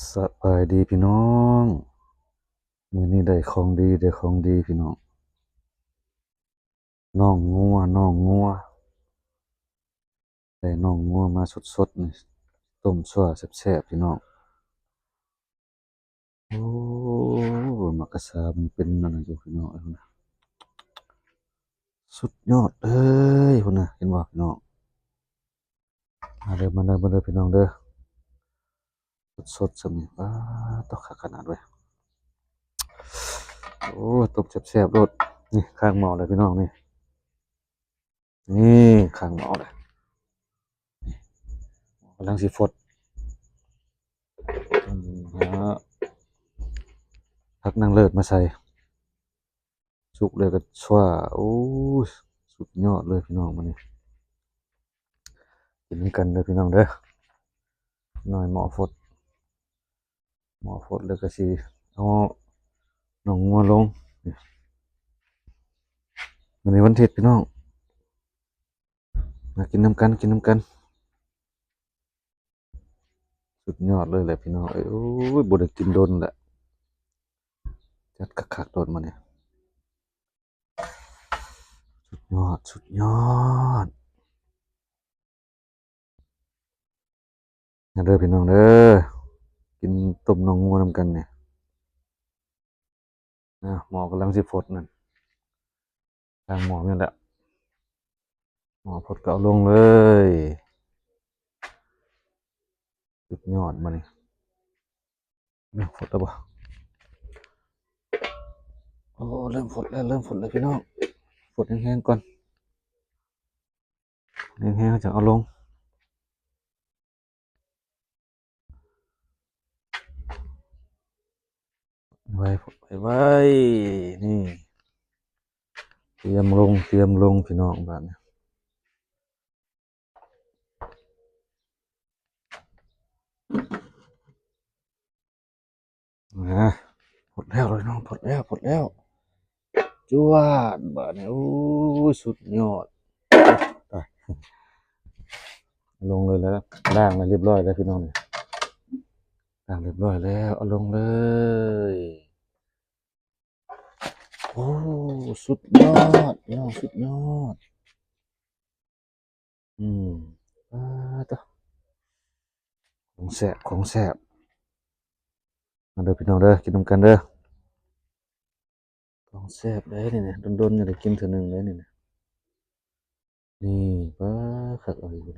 ສະບາຍດີພີ່ນ້ອງ ມື້ນີ້ໄດ້ຂອງດີ ໄດ້ຂອງດີພີ່ນ້ອງ ນ້ອງງົວ ນ້ອງງົວ ໄດ້ນ້ອງງົວມາສົດໆ ນີ້ ຕົ້ມຊົ່ວແຊບໆ ພີ່ນ້ອງ. ໂອ້ ໝາກກະຊາມັນເປັນອັນນັ້ນຢູ່ພີ່ນ້ອງ ເອີ ພຸ້ນນະ ສຸດຍອດເລີຍ ພຸ້ນນະ ເຫັນບໍ່ພີ່ນ້ອງ? ມາເດີ ມາເດີ ມາເດີພີ່ນ້ອງເດີ ສົດໆ ສ່ຳນີ້ ປາດໂທ້ ຄັກຂະໜາດເວີຍ. ໂອ້ ຕົ້ມແຊບໆ ໂລດ ນີ້ ຄາງໝໍ້ເລີຍພີ່ນ້ອງ ນີ້ ນີ້ ຄາງໝໍ້ເລີຍ ນີ້ ກຳລັງຊິຟົດ ອືມ ເອົາຜັກນາງເລີດມາໃສ່ ສຸກແລ້ວກໍຊວາ ໂອ້ ສຸດຍອດເລີຍພີ່ນ້ອງ ມື້ນີ້ ກິນນຳກັນເດີພີ່ນ້ອງເດີ ນ້ອຍໝໍ້ຟົດ ໝໍ້ຟົດແລ້ວກໍຊິເອົາໜອງງົວລົງ ມື້ນີ້ວັນທິດພີ່ນ້ອງ ມາກິນນຳກັນ ກິນນຳກັນ. ສຸດຍອດເລີຍແຫຼະພີ່ນ້ອງເອີຍ ໂອ້ຍ ບໍ່ໄດ້ກິນດົນແຫຼະ ຈັດຄັກໆ ໂລດມື້ນີ້ ສຸດຍອດ ສຸດຍອດ ມາເດີພີ່ນ້ອງເດີ ກິນຕົ້ມໜອງງົວນຳກັນນີ້. ອ່າ ໝໍ້ກຳລັງຊິຟົດນັ້ນ ທາງໝໍ້ນີ້ແຫຼະ ໝໍ້ຟົດກໍເອົາລົງເລີຍ ສຸດຍອດບາດນີ້ ເລີ່ມຟົດແລ້ວບໍ່? ໂອ້ ເລີ່ມຟົດແລ້ວ ເລີ່ມຟົດແລ້ວພີ່ນ້ອງ ຟົດແຮງໆ ກ່ອນ ແຮງໆ ເຮົາຈັ່ງເອົາລົງ ໄວໆ ນີ້ ຕຽມລົງ ຕຽມລົງ ພີ່ນ້ອງ ບາດນີ້ ອ່າ ຟົດແລ້ວພີ່ນ້ອງ ຟົດແລ້ວ ຟົດແລ້ວ ຈວດ ບາດນີ້ ໂອ້ຍ ສຸດຍອດ ໄປ ລົງເລີຍແລ້ວ ລ້າງແລ້ວ ລຽບຮ້ອຍແລ້ວພີ່ນ້ອງ ນີ້ ລ້າງລຽບຮ້ອຍແລ້ວ ເອົາລົງເລີຍ ໂອ້ ສຸດຍອດ ພີ່ນ້ອງ ສຸດຍອດ ອືມ ປາດໂທ້ ຂອງແຊບ ຂອງແຊບ ມາເດີພີ່ນ້ອງເດີ ກິນນຳກັນເດີ ຂອງແຊບເດ້ນີ້ນະ ດົນໆ ຍັງໄດ້ກິນເທື່ອໜຶ່ງເດ້ນີ້ນະ ນີ້ ປາດ ຄັກອີ່ຫຼີ